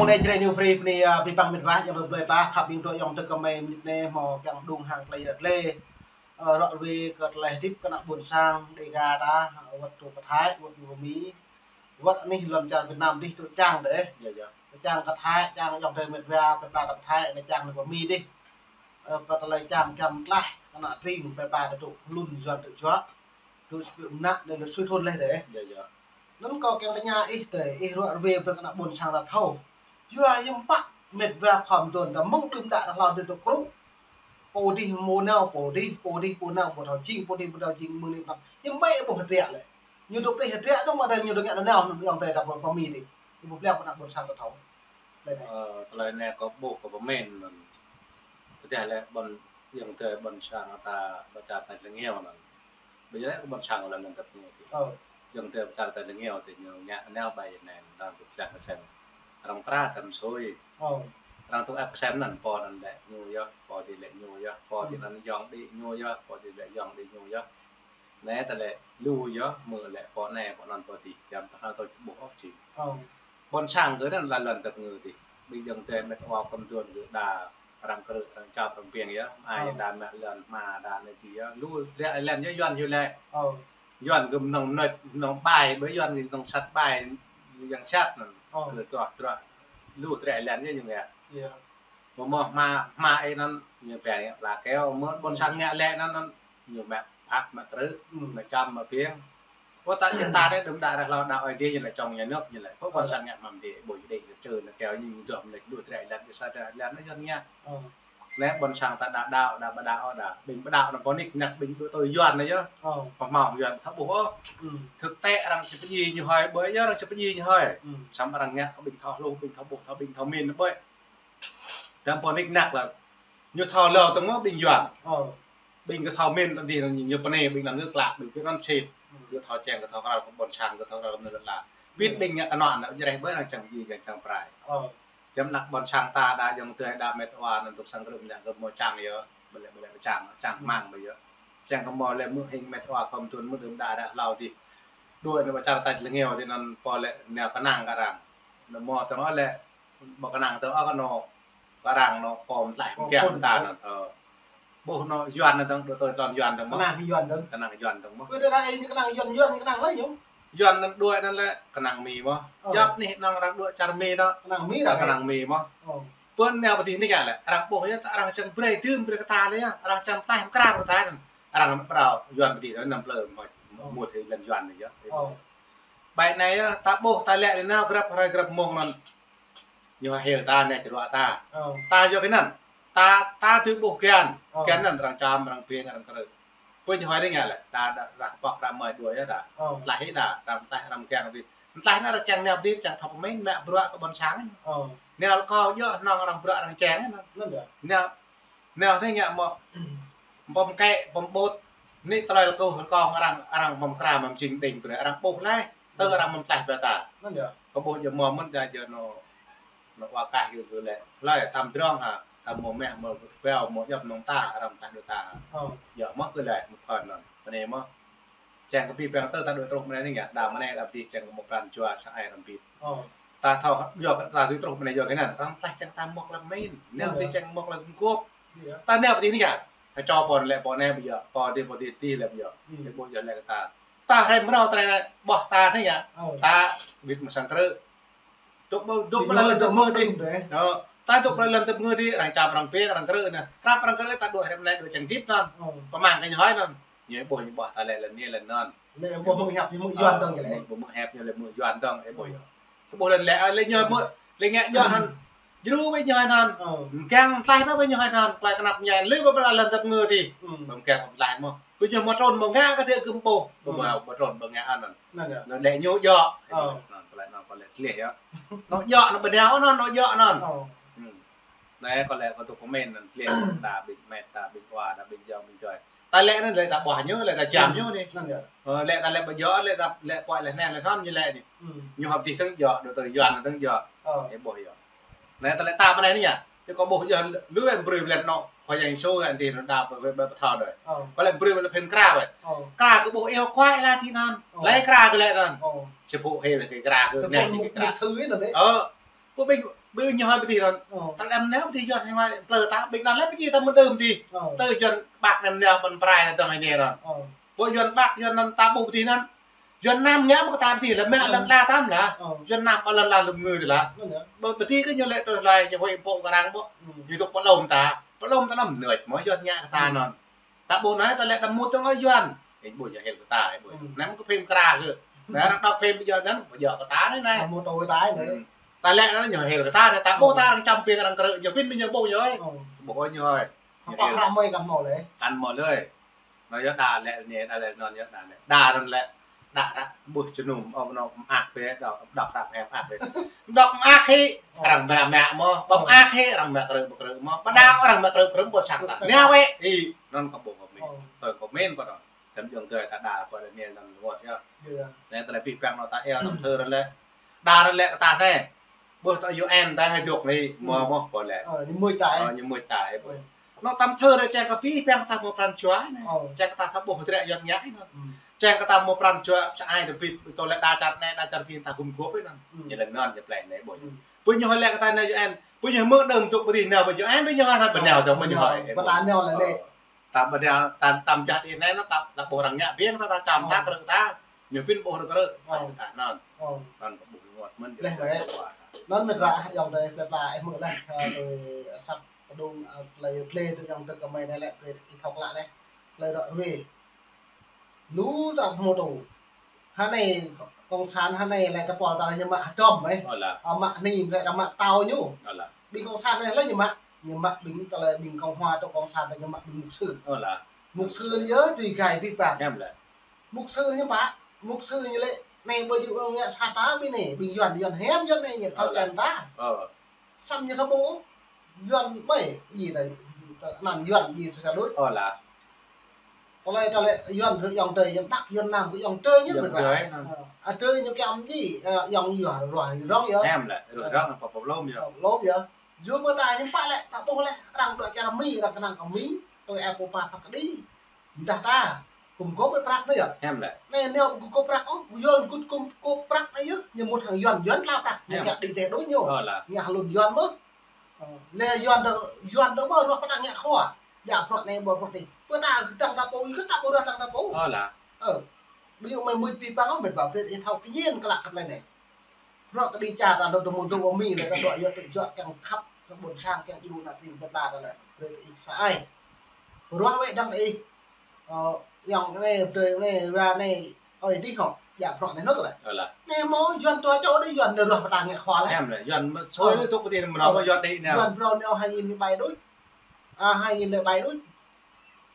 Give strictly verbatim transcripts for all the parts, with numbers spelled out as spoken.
Anai Jrai New Free bơni, ơ, abih bang mĕt wa ayŏng adơi plơi pla khăp ƀing dŏ ayŏng adơi kơmơi mơnit anai hmâo kiăng đung hăng tơlơi yơh lĕ. Ơ, ră ruai kơ tơlơi hơdip kơ ană ƀôn sang Dega ta, ơ, wơ̆t dŏ pơ Thái, wơ̆t dŏ pơ Mi. Wơ̆t anih lŏn čar Việt Nam dih dŏ čang dêh. Yơh, yơh. Dŏ čang kơ Thái, čang ayŏng adơi mĕt wa, plơi pla ta pơ Thái, anai čang anai pơ Mi dih. Ơ, kơ tơlơi čang čăm tlaih, kơ ană tring, plơi pla ta dŏ hlŭn yuan dŏ juă. Dŏ sơkư̆ mơnă anai lĕ sui thun leh dêh. Yơh, yơh. Anŭn kâo kiăng tơña ih tơi, ih ruă ruai brơi kơ ană ƀôn sang ta thâo. Yua hiư̆m pă mĕt wa khŏm dŏ ta mơ̆ng đưm đă ta hlâo dŏ dŏ krŭ. Pô dih mơ̆ nao, pô dih, pô dih, pô nao, pô thâo jing, pô dih, pô thâo jing, mơ̆ng anai pơ anăp. Hiư̆m pă ih ƀuh hơdră lĕ. Ñu dŏ plih hơdră dơ̆ng mơ̆ đa ñu dŏ ngă nanao anŭn ayŏng adơi ta pơ Mi dih. Ih ƀuh plĕng kơ ană ƀôn sang ta thâo. Lĕ anai. Ơ, tơlơi anai kâo ƀuh kơ pơmĭn anŭn. Tơdah lĕ ƀôn ayŏng adơi ƀôn sang ta ƀơ čar ta leng hiao anŭn. Ƀơi lĕ kơ ƀôn sang lĕ lŏn tơpă ñu. Ơ. Ayŏng adơi ƀơ čar ta leng hiao tơ ñu ngă nao ƀai anai arăng tŭ tlang kơsem. Arăng pơkra tăm sui. Ơ. Arăng tŭ ăp kơsem anŭn pô anŭn lĕ ñu yơh, pô dih lĕ ñu yơh, pô dih anŭn ayŏng adơi ñu yơh, pô dih lĕ ayŏng adơi ñu yơh. Anai ta lĕ lu yơh, mơ̆ lĕ pô anai, pô anŭn, pô dih, čăm ta hlâo tơ ƀuh ôh či. Ơ. Ƀôn sang kơ anŭn lĕ lŏn tơpă ñu dih. Ƀing ayŏng adơi mĕt wa khŏm dŏ kơ đa arăng krư̆, arăng čăm, arăng piăng yơh. Ai đa mă lŏn hmua đa anai dih yơh. Lu hơdră lĕ yơh yuan yơh lĕ. Ơ. Yuan kơ mơnơ̆ng mơnơ̆ng mơnơ̆ng ƀai, ƀơi yuan kơ mơnơ̆ng sat ƀai, yang sat anŭn. Ơ. Kơ truh truh. Lu hơdră lĕ yơh ñu ngă. Yơh. Mơ̆ mơ̆ hmua, hmua ih anŭn ñu pĕ ñu pla keo, mơ̆ ƀôn sang ngă lĕ anŭn, anŭn ñu mă phat, mă krư̆, mă čăm, mă piăng. Ơ, ta, ta dêh đưm đă ră hlâo đa ơi dih ñu lĕ čong nhà nước ñu lĕ. Pô ƀôn sang ngă mă mơ̆ dih, ƀu dih kơ čơ anŭn keo ñu dŏ mơ̆ lĕ lu hơdră lĕ, sa hơdră lĕ anŭn ñu ngă. Ơ. Lĕ ƀôn sang ta đa đaŏ, đa ƀu đaŏ ôh đa. Ƀing ƀu đaŏ anŭn pô nik nak ƀing dŏ tui yuan anai yơh. Ơ. Pơhmâo yuan thâo ƀuh ôh. Thực tế arăng či pơdjai ñu hơi, ƀơi yơh arăng či pơdjai ñu hơi. Samơ̆ arăng ngă kơ ƀing thâo hluh, ƀing thâo ƀuh, thâo ƀing thâo mĭn ƀơi. Đăm pô nik nak lĕ ñu thâo hlâo tơ̆ng mơ̆ ƀing yuan. Ơ. Ƀing kơ thâo mĭn tơdih ñu pơnê ƀing anŭn ngă klă, ƀing kơ anŭn sĭt. Kơ thâo čeng, kơ thâo krao kơ ƀôn sang, kơ thâo krao kơ mơnuih lă. Bĭt ƀing ngă kơnŏ anŭn jreh ƀơi arăng čang pơdjai, arăng čang pơrai. Ơ. Čăm ană ƀôn sang ta đa ayŏng adơi đa mĕt wa anŭn tŭ sang krư̆ mơnă kơ mơ̆ čang yơh, ƀu lĕ, ƀu lĕ čang, čang hmang ƀơi yơh. Čang kơ mơ̆ lĕ mơ̆ hing mĕt wa khŏm dŏ mơ̆ đưm đă ră hlâo dih. Dŏ anai ƀơ čar ta leng hiao dih anŭn pô lĕ nao kơnang kơ arăng. Anŭn mơ̆ tơ̆ng ôh lĕ ƀu kơnang tơ̆ng ôh kơ anŭn kơ arăng anŭn pô mơtlaih mơ̆ng kiăng ta anŭn. Ơ. Ƀuh anŭn yuan anŭn tơ̆ng, dŏ tui lŏn yuan tơ̆ng mơ̆. Kơnang yuan tơ̆ng. Kơnang yuan tơ̆ng mơ̆. Ơ, đa đa ih kơnang yuan, yuan ih kơnang lơi yơh. Yuan anŭn đuaĭ anŭn lĕ kơnang Mi mơ̆. Ơ. Djŏp anih anŭn arăng đuaĭ čar Mi anŭn. Kơnang Mi đa kơnang Mi mơ̆. Ơ. Pơ anai pơ dih anai lĕ arăng ƀuh yơh, ta arăng čang brơi dưm brơi kơ ta lĕ yơh, arăng čang tlaih mơkra brơi kơ ta anŭn. Arăng pơrao yuan pơ dih anŭn năm plơi mơ̆, mŭt hĭ lŏn yuan anai yơh. Ơ. Ƀai anai yơh, ta ƀuh ta lĕ lĕ nao grăp hrơi grăp mông anŭn. Ñu hil ta, nao čơruă ta. Ơ. Ta yua kơ anŭn. Ta, ta tui ƀuh kiăng. Ơ. Kiăng anŭn arăng čăm, arăng piăng, arăng krư̆. Pơ ñu hơi anai ngă lĕ, ta đa ră pŏk ră mơi đuaĭ yơh ta. Ơ. Tlaih hĭ ta, arăng tlaih, arăng kiăng dih. Tlaih anŭn arăng čang nao dih, čang thâo pơmĭn, mă bruă kơ ƀôn sang. Ơ. Nao lĕ kâo yơh, hnŏng arăng bruă arăng čang anŭn. Anŭn yơh. Nao, nao anai ngă mơ̆. Pơm kĕ, pơm ƀut. Anai tơlơi lơkuh lơkŏng arăng, arăng pơm kra mơ̆ jing đing brơi, arăng ƀuh laih. Tơ arăng mơ̆n tlaih ƀơi ta. Anŭn yơh. Kơ ƀuh yơh mơ̆ mơ̆n đa yơh anŭn, anŭn wa kah yơh kơ lĕ. Hlơi tam drong hă, tam mơ̆ meh, mơ̆ peo, mơ̆ djŏp anŭn ta, arăng tlaih đuaĭ ta. Ơ. Yơh mơ̆ kơ lĕ, mơ̆ phơn anŭn. Anai mơ̆. Čang kơ pi păng tơ ta đuaĭ truh mơ̆ng anai ngă, đa mơ̆ng anai đa pơdih čang kơ mơ̆ pran jua sang ai arăng bĭt. Ơ. Ta thâo, yua kơ ta tui truh mơ̆ng anai yua kơ anŭn, arăng tlaih čang ta mơ̆ lăp mĭn. Anŭn yơh. Pơdih čang mơ̆ lăp mơgup. Yơh. Ta anai pơdih anai ngă. Hơčô pô lĕ pô anai ƀu djơ̆, pô dih pô dih dih lĕ ƀu djơ̆. Hmm. Ih ƀu djơ̆ lĕ kơ ta. Ta hrăm mrâo tơlơi anai, ƀuh ta anai ngă. Ơ. Ta bĭt mơ̆ng sang krư̆. Dŏ ƀơi, dŏ ƀơi lŏn tơpă mơ̆ dih. Ơ, ta dŏ ƀơi lŏn tơpă mơ̆ dih, arăng čăm arăng piăng, arăng krư̆ anŭn. Krăp arăng krư̆ ta đuaĭ hrăm anai đuaĭ čang hơdip anŭn. Ơ. Pơmang kơ ñu hơi anŭn. Ñu ƀuh ñu ƀuh ta lĕ lŏn anai lŏn anŭn. Lĕ ƀuh mơ̆ng hiăp ñu mơ̆ yuan dơ̆ng yơh lĕ. Ƀuh mơ̆ng hiăp ñu lĕ mơ̆ yuan dơ̆ng, ih ƀuh yơh. Ƀuh lŏn lĕ, ơ, lĕ ñu mơ̆, lĕ ngă djơ̆ anŭn. Djru ƀơi ñu anŭn. Ơ. Kiăng tlaih anŭn ƀơi ñu anŭn, tlaih kơnăp ñu lĕ ƀơi lŏn tơpă mơ̆ dih. Hmm. Ƀu kiăng tlaih mơ̆. Kơ ñu mơ̆ trŭn mơ̆ ngă kơ tơlơi kơ ƀuh. Ƀu mơ̆, ƀu trŭn ƀu ngă anŭn. Anŭn yơh. Anŭn lĕ ñu djơ̆. Ơ. Anŭn, tơlơi anŭn, tơlơi tlaih yơh. Anŭn djơ̆, anŭn ƀu nao, anŭn, anŭn djơ̆ anŭn. Ơ. Hmm. Anai kâo lĕ kâo tŭ pơmĭn anŭn tlaih, ta ƀing mĕt, ta ƀing wa, ta ƀing ayŏng, ƀing adơi. Ta lĕ anŭn lĕ ta ƀuh ñu, lĕ ta čăm ñu anai. Anŭn yơh. Ơ, lĕ ta lĕ ƀu djơ̆, lĕ ta lĕ kuai lĕ anai lĕ anŭn ñu lĕ anai. Hmm. Ñu hơdip tơ̆ng djơ̆, dŏ tui yuan tơ̆ng djơ̆. Ơ. Ih ƀuh yơh. Anai ta lĕ ta pơ anai anai ngă. Tui kâo ƀuh yơh, lu em brơi ƀlĕ anŭn. Khua Yang Yêsu ngă dih anŭn đa ƀơi, ƀơi, ƀơi pơthâo đơi. Ơ. Kâo lĕ brơi ƀlĕ phim kra ƀơi. Ơ. Kra kơ ƀuh iâu kuai laih tih anŭn. Ơ. Laih kra kơ lĕ anŭn. Ơ. Či pŭ hil kơ kra kơ anai kơ kra. Ơ. Pô ƀing Ƀing ñu hơi pơdih rŏn. Ơ. Ta đăm nao pơdih Yuan hơi ngă plơi ta, ƀing anŭn lĕ pơdih ta mơ̆ng đưm pơdih. Ơ. Tơ Yuan ƀak đăm nao pơ̆n prai ta tơ̆ng hơi nao rŏn. Ơ. Ƀơi Yuan ƀak Yuan anŭn ta ƀuh pơdih anŭn. Yuan Nam ngă ƀu kơ ta pơdih lĕ, mă lŏn la tam lah. Ơ. Yuan Nam ƀu lŏn la lŏm ngư tơ lah. Mơ̆n yơh. Ƀơ-, pơdih kơ ñu lĕ tơ lai ñu hơi pô kơ arăng ƀu. Ơ. Ñu tŭk pơlom ta. Pơlom ta anăm nơč mơ̆ Yuan ngă kơ ta anŭn. Ta ƀuh anai ta lĕ đăm mŭt tơ̆ng ơi Yuan. Ih ƀuh ñu hil kơ ta, ih ƀuh. Ơ. Anai mơ̆ kơ phim kra kơ. Anai arăng đŏk phim ƀơi Yuan anŭn, ƀu djơ̆ kơ ta anai anai. Đăm mŭt tui ta anai. Ơ. Ta lĕ anŭn ñu hil kơ ta anai, ta ƀuh ta arăng čăm ƀing arăng krư̆, ñu pĭn ƀing ñu ƀuh ñu hơi. Ơ. Ƀuh ñu hơi. Hơpă hră mơi kăn hmâo lĕ. Kăn hmâo lơi. Anŭn yơh đa lĕ anai, đa lĕ anŭn yơh đa lĕ. Đa anŭn lĕ, đa, đa, ƀuh jơnum, ơ, anŭn mơak bĕ, đŏk, đŏk hră mơak bĕ. Đŏk mơak hĭ, arăng mă mă mơ̆, ƀu mơak hĭ, arăng mă krư̆, mă krư̆ mơ̆. Ƀu đa arăng mă krư̆, krư̆ ƀu sang ta. Nao wĕ, ih, anŭn kơ ƀuh kơ mĭn. Ơ. Tơ kơ mĭn kơ anŭn. Tơm jơ̆ng tơi ta đa kơ anai anŭn wơ̆t yơh. Yơh. Anai ta lĕ pih păng anŭn ta eo, ta thơ anŭn lĕ. Đa anŭn lĕ kơ ta anai. Ƀuh tơ U N ta hơi dŏ anai, mơ̆ mơ̆ kơ lĕ. Ơ, ñu mŭt ta. Ơ, ñu mŭt ta, ơ, ƀuh. Ơ. Anŭn tơm thơ ră čang kơ pih păng ta mơ̆ pran jua anai. Ơ. Čang kơ ta thâo ƀuh dră Yuan ngă anŭn. Ơ. Čang kơ ta mơ̆ pran jua sa ai dơ̆ pih, tơ lĕ đa čar anai, đa čar tin ta gum gŏp anŭn. Ơ. Ñu lĕ anŭn ñu plei anai ƀuh. Ơ. Ƀuh ñu hơi lĕ kơ ta anai U N. Ƀuh ñu mơ̆ đơ̆m dŏ pơdih nao ƀuh U N, ƀuh ñu hơi anŭn pơnao dŏ ƀuh ñu hơi. Pơta nao lĕ lĕ. Ơ. Ta ƀu đa, ta, tam jah đi anai anŭn ta, ta ƀuh arăng ngă ƀing ta, ta čăm ta, ơ, krư̆ ta. Ñu pĭn ƀuh arăng krư̆. Ơ. Ta anŭn. Ơ. Anŭn kơ ƀuh rơngot mơ̆n. Leh mơi. Anŭn mĕt wa, ayŏng adơi plơi pla ih hmư̆ leh, ơ, tui asăp kơđông, ơ, tơlơi tơlơi tui ayŏng adơi kơ mơi anai lĕ, brơi ih thâo klă leh. Tơlơi ră ruai. Lu ta hmâo tŭ. Hơnai cộng sản hơnai lĕ ta pol ta ñu mă hơdôm, ơ. Ơ lah. Ơ, mă anai mơ̆ ta mă tao ñu. Ơ lah. Ƀing cộng sản anai lĕ ñu mă, ñu mă ƀing ta lĕ ƀing cộng hòa tŭ cộng sản ta ñu mă ƀing mục sư. Ơ lah. Mục sư anai yơh tui gai pih păng. Hiam lĕ. Mục sư anai pă, mục sư anai lĕ, anai ƀu djơ̆ ngă sat ta ƀing anai, ƀing Yuan, Yuan hiam Yuan anai ñu thâo čem ta. Ơ. Samơ̆ ñu thâo ƀuh. Yuan ƀai, djai ta, anăn Yuan djai sa sa đôč. Ơ lah. Tơlơi, tơlơi Yuan kơ ayŏng adơi, Yuan Bắc, Yuan Nam kơ ayŏng adơi ñu mĕt wa. Ayŏng adơi anŭn. Ơ, adơi ñu kiăng djai, ơ, ayŏng Yuan ruah rong yơh. Hiam lĕ, ruah rong, pơpă lom yơh. Pơpă lom yơh. Yua ƀơ ta hiư̆m pă lĕ, ta ƀuh lĕ, arăng dŏ čar Mi, arăng kơnang kơ Mi, tui ơ pô pă phat kơđi. Mơdah ta, gum gŏp prăk anai yơh. Hiam lĕ. Anai nao gum gŏp prăk ôh, yua gum gŏp prăk anai yơh, ñu mŭt hăng Yuan, Yuan tla prăk, ñu ngă đĭ teh đôč ñu. Ơ lah. Ngă hlŭn Yuan mơ̆. Ơ, lĕ Yuan dơ̆ng, Yuan dơ̆ng ƀu ruah pơtăng ngă khua. Djă bruă anai ƀu bruă anai. Pơ ta dăng ta pô, ih kơ ta ƀu ruah dăng ta pô. Ơ lah. Ơ. Ƀu djơ̆ mơi mŭt pih păng ôh, mĕt wa brơi ih thâo pơyên klă kơ tơlơi anai. Bruă kơđi čar ta dŏ dơ̆ng mơ̆ng dŏ Mi lĕ ta dŏ yua tui juă kiăng khăp, kiăng ƀôn sang, kiăng djru ană tring plơi pla ta lĕ. Brơi ih sa ai. Ruah wĕ dăng ih. Ơ, ayŏng anai, adơi anai, wa anai, ơi dih hŏ, djă bruă anai nŭk lĕ. Ơ lah. Anai hmâo Yuan tui čô đih Yuan anai ruah pơtăng ngă khua lĕ. Hiam lĕ, Yuan mơ̆ sui lĕ tŭk pơdih mơnơ̆ng Yuan đih nao. Yuan phrâo nao hai nghìn lẻ bảy đôč. Ơ, hai nghìn lẻ bảy đôč.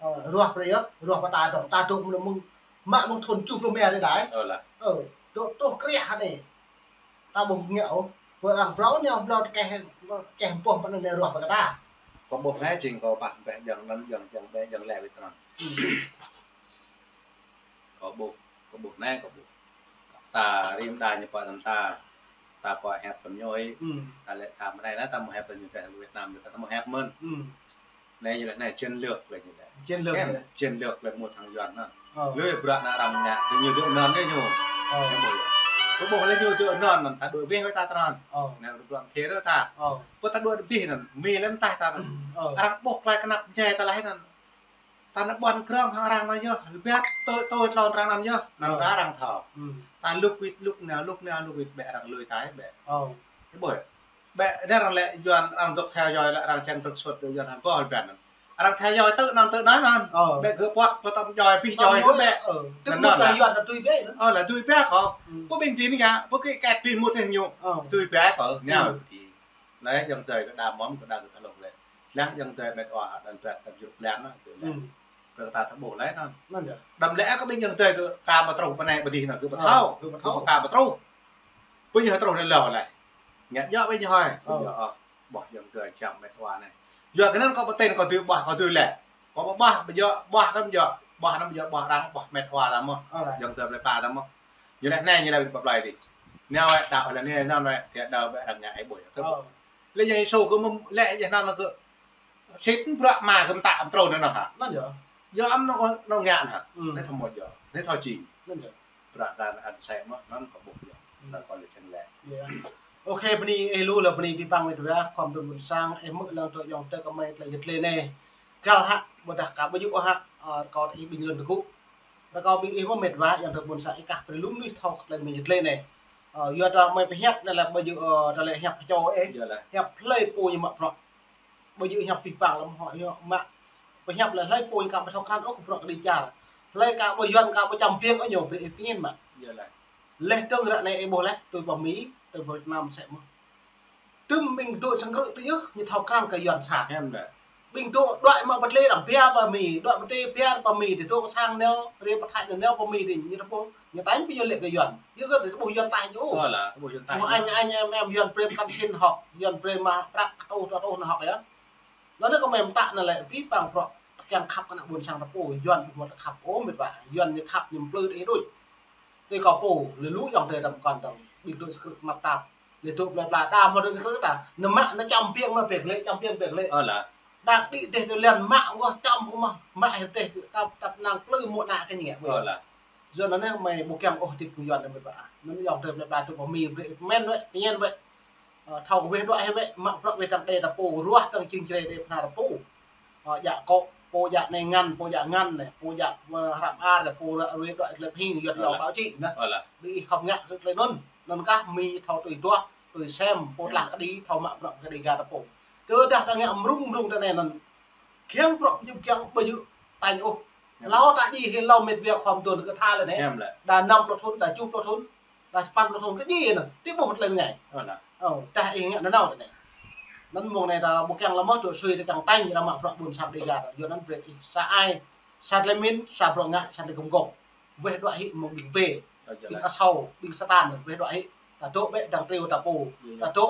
Ơ, ruah brơi yơh, ruah pơtăng dŏ, ta dŏ mơ̆ng, mơ̆ng, mă mơ̆ng thun tơjuh pluh rơma đơi đai. Ơ lah. Ơ, dŏ truh kriah anai. Ta ƀuh ngă ôh, ƀơi arăng phrâo nao phrâo keh, keh boh pơ anai ruah pơ kơ ta. Kâo ƀuh anai jing kâo pah ƀĕ jơ̆ng anŭn jơ̆ng jơ̆ng ƀĕ jơ̆ng lĕ wĭt trơn. Ơ. Kâo ƀuh, kâo ƀuh anai kâo ƀuh. Ta rĭm đa ñu pơ anŭn ta, ta pơ hiăp tơm ñu ih. Ơ. Ta lĕ ta mơ̆ng anai anai ta mơ̆ hiăp tơm ñu tơ Việt Nam ta mơ̆ hiăp mơ̆n. Ơ. Anai ñu lĕ anai chiến lược lĕ ñu lĕ. Chiến lược. Hiam lĕ, chiến lược lĕ mŭt hăng Yuan anŭn. Ơ. Lu bruă ană arăng ngă, tơ ñu dŏ anŭn anai ñu. Ơ. Anai ƀuh. Kâo ƀuh lĕ ñu dŏ anŭn anŭn, ta dŏ weh weh ta trơn. Ơ. Anai bruă anai tơ ta. Ơ. Pơ ta dŏ dih anŭn, Mi lĕ mơtah ta anŭn. Ơ. Arăng ƀuh tơlơi kơnăp ñai ta laih anŭn. Ta anŭn ƀuăn krong hăng arăng anŭn yơh, rơbat tui, tui tlôn arăng anŭn yơh, anŭn kơ arăng thâo. Ơ. Ta lŭk wĭt lŭk nao, lŭk nao, lŭk wĭt ƀĕ arăng lui ta ƀĕ. Ơ. Ih ƀuh. Ƀĕ, đa arăng lĕ Yuan arăng dŏ theo dõi lĕ arăng čang trục xuất kơ Yuan hăng boh rơbat anŭn. Arăng theo dõi tơ anŭn tơ anŭn anŭn. Ơ. Ƀĕ gơ̆ pơhiăp pơtăm djai pih djai kơ ƀĕ. Ơ. Tui mŭt ta Yuan ta tui ƀĕ anŭn. Ơ, lĕ tui ƀĕ kơ. Ơ. Pơ ƀing dih anai ngă, pơ kơ kĕt pih mŭt tơ ñu. Ơ. Tui ƀĕ kơ, nao. Ơ. Lĕ ayŏng adơi kơ đa mơ̆m kơ đa kơ tơlŏk lĕ. Lăng ayŏng adơi mĕt wa, đa trăt, đa yŭk lăng anŭn. Ơ. Kơ ta thâo ƀuh lĕ anŭn. Anŭn yơh. Đăm lĕ kơ ƀing ayŏng adơi kơ ka ƀu truh pơ anai pơdih anŭn kơ ƀu thâo. Ơ, kơ ƀu thâo. Ka ƀu truh. Ƀing ñu truh lĕ lŏ lĕ. Ngă djơ̆ ƀing ñu hơi. Ơ. Ƀu djơ̆ ôh. Ƀuh ayŏng adơi čang mĕt wa anai. Yua kơ anŭn kâo pơtĕn kâo tui ƀuh kâo tui lĕ. Kâo ƀuh ƀing djơ̆, ƀuh kơ djơ̆. Ƀuh anŭn djơ̆, ƀuh arăng, ƀuh mĕt wa ta mơ̆. Ơ, lĕ. Ayŏng adơi plơi pla ta mơ̆. Ñu lĕ anai ñu lĕ ƀing pơplai dih. Nao wĕ đaŏ lĕ anai nao wĕ, tơdah đaŏ ƀĕ arăng ngă ai ƀuh. Ơ. Lĕ Yang Yêsu kơ mơ̆ lĕ yơh anŭn kơ sĭt bruă mă kơ mơta amtrô anŭn hă. Anŭn yơh. Yua amăng anŭn, anŭn ngă anŭn hă. Ơ. Anai thâo mơ̆ yơh. Anai thâo jing. Anŭn yơh. Bruă ta anŭn ăn sai mơ̆, anŭn kâo ƀuh yơh. Ơ. Anŭn kâo lĕ čang lĕ. Yơh. Ok, bơni ih lu lĕ bơni abih bang met wa, khua mơduôn ƀôn sang, ih hmư̆ lăng tơ ayŏng adơi kơ mơi tơlơi yăl djai anai. Găl hă, ƀôdah aka ƀu djơ̆ hă, ơ, rơkâo ih ƀing lŏn tơgŭ. Rơkâo ƀing ih mơ̆ met wa, ayŏng adơi ƀôn sang ih kah brơi lu mơnuih thâo kơ tơlơi mơi yăl djai anai. Ơ, yua ta mơi pơhiăp anai lĕ ƀu djơ̆, ơ, ta lĕ hiăp kơčô ih. Iyalah. Hiăp hlơi pô ñu mă bruă. Ƀu djơ̆ hiăp abih bang lăm hŏ, ñu mă. Pơhiăp lĕ hlơi pô ñu aka ƀu thâo krăn ôh kơ bruă kơđi čar. Hlơi aka ƀu Yuan aka ƀu čăm biêng ôh ñu brơi ih pơmĭn mă. Iyalah. Laih dơ̆ng ră anai ih ƀuh laih, tui pơ Mi, tui pơ Việt Nam sĕ mơ̆. Tơm ƀing dŏ sang krư̆ tơ yơh, ñu thâo krăn kơ Yuan sat. Hiam lĕ. Ƀing dŏ đuaĭ mă pơtlĕ đăm bia pơ Mi, đuaĭ pơtlĕ bia pơ Mi, tơdŏ sang nao, rê pơthai nao pơ Mi dih, ñu tơƀuh, ñu tañ ƀing ñu lĕ kơ Yuan. Yua kơ tơƀuh Yuan tañ ñu. Ơ lah, tơƀuh Yuan tañ. Ƀuh ñu. Anh, anh em em Yuan brơi mă kăn sin hŏk, Yuan brơi mă prăk kơtuh, kơtuh nao hŏk yơh. Anŭn anai kơ mơi mơtă anai lĕ abih bang bruă tơkeng khăp kơ ană ƀôn sang ta pô, Yuan ƀu hmâo tơkhăp ôh met wa, Yuan ñu khăp ñu plư đĭ đôč. Tui kâo pô, lĕ lu ayŏng adơi đăm kăn dơ̆ng, ƀing dŏ sang krư̆ mơnăp tap, lĕ dŏ plơi pla, đa hmâo dŏ sang krư̆ ta, nao mă, nao čăm biêng mă bĕ lĕ, čăm biêng bĕ lĕ. Ơ lah. Đa đĭ dêh tơlơi mă wơ̆t čăm kơ mă, mă hĭ dêh, tăp, tăp năng plư mơ̆ ană kơ ñu. Ơ lah. Yua anŭn anai mơi ƀu kiăng ôh hơdip kơ Yuan anai met wa. Anŭn ayŏng adơi plơi pla tui pơ Mi brơi pơmĭn wơ̆t, pơmĭn wơ̆t. Ơ, thâo kơ weh đuaĭ hĭ wơ̆t, mă bruă weh dăng đe ta pô, ruah dăng jing jrê đe phara ta pô. Ơ, djă kŏ, pô djă anai ngăn, pô djă ngăn anai, pô djă, ơ, hrăm ar anai, pô ră weh đuaĭ tơlơi pơhing, Yuan yua ƀao čĭ anai. Ơ lah. Ƀing ih khŏm ngă kơ tơlơi anŭn, anŭn kah Mi thâo tui duah, tui sem, pô tlah kơđi, thâo mă bruă kơ Dega ta pô. Tơdah ta ngă mrŭng mrŭng tơ anai anŭn, kiăng bruă jing kiăng ƀu djơ̆ tañ ôh. Hlâo ta djai hĭ hlâo met wa khua mơduôn kơ tha lĕ anai. Hiam lĕ. Đa năm pluh thŭn, đa tơjuh pluh thŭn, đa sapăn pluh thŭn kơ djai anŭn, tui ƀuh tơlơi rơngai. Ơ lah. Ơ, tah ih ngă nanao tơ anai. Anŭn mơ̆ng anai ta ƀu kiăng lăm mơ̆ tŭ sui ta kiăng tañ, ta mă bruă ƀôn sang Dega ta. Yua anŭn brơi ih sa ai, sa tơlơi pơmĭn, sa bruă ngă, sa tơlơi gum gŏp. Weh đuaĭ hĭ mơ̆ng ƀing bê, ƀing asâo, ƀing satan, weh đuaĭ hĭ. Ta dŏ bĕ dăng triu ta pô. Ta dŏ